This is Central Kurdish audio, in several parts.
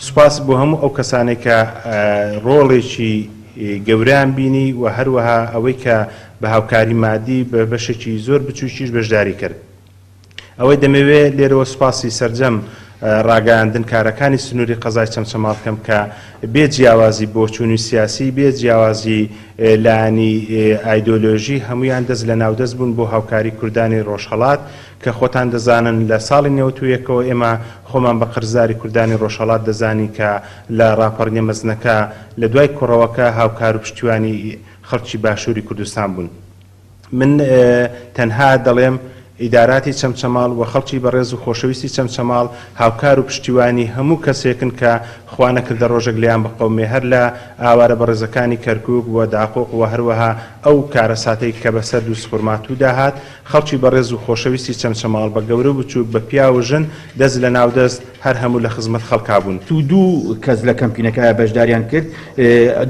سوپاس بۆ هەموو ئەو کەسانەی کە ڕۆڵێکی گەورەیان بینی و هەروەها ئەوەی کە بە هاوکاری مادی بە بەشێکی زۆر بچووکیش بەشداری کرد. ئەوەی دەمەوێ لێرەوە سوپاسی سەرجەم ڕاگەیاندنکارەکانی سنووری قەزای چەمچەماڵ بکەم کە بێ جیاوازی بۆچوونی سیاسی، بێ جیاوازی لایەنی ئایدۆلۆژی هەموویان دەست لە ناودەست بوون بۆ هاوکاری کوردانی ڕۆژهەڵات کە خۆتان دەزانن لە ساڵی نەوەتویەکەوە ئێمە خۆمان بە قەرزداری کوردانی ڕۆژهەڵات دەزانین کە لە ڕاپەڕینە مەزنەکە لە دوای کۆڕەوەکە هاوکار و پشتیوانی خەڵکی باشووری کوردستان بوون. من تەنها دەڵێم ئیداراتی چەمچەماڵ و خەڵکی بەڕێز و خۆشەویستی چەمچەماڵ هاوکار و پشتیوانی هەموو کەسێکن کە خوا نەکردە ڕۆژێک لێیان بقەومێ هەر لە ئاوارە بەڕێزەکانی کەرکوک و داقوق و هەروەها ئەو کارەساتەی کە بەسەر دووزخورماتوودا هات خەڵکی بەڕێز و خۆشەویستی چەمچەماڵ بە گەورە و بچووک بە پیاو و ژن دەست لە ناو دەست هەر هەموو لە خزمەت خەڵکا بوون. 22 کەس لە کەمپینەکە بەشداریان کرد،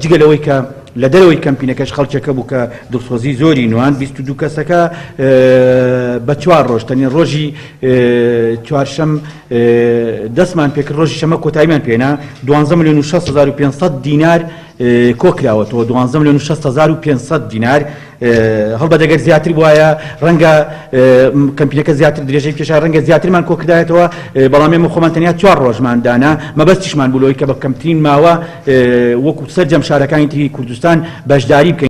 جگە لەوەی کە لە دەرەوەی کەمپینەکەش خەڵکێک هەبوو کە دڵسۆزی زۆری نواند، 22 کەسەکە بە چوار ڕۆژ تەنیا ڕۆژی چوارشەم دەستمان پێکرد، ڕۆژی شەمە کۆتاییمان پێنا، 12 ملیۆن و 6500 دینار کۆکراوەتەوە، 12 ملیۆن و 6500 دینار. هەڵبەت ئەگەر زیاتر بوایە ڕەنگە کەمپینەکە زیاتر درێژەی بکێشا، ڕەنگە زیاترمان کۆکردایەتەوە، بەڵام ئێمە خۆمان تەنیا چوار ڕۆژمان دانا، مەبەستیشمان بوو لەوەی کە بە کەمترین ماوە وەکو سەرجەم شارەکانی تری کوردستان بەشداری بکەین.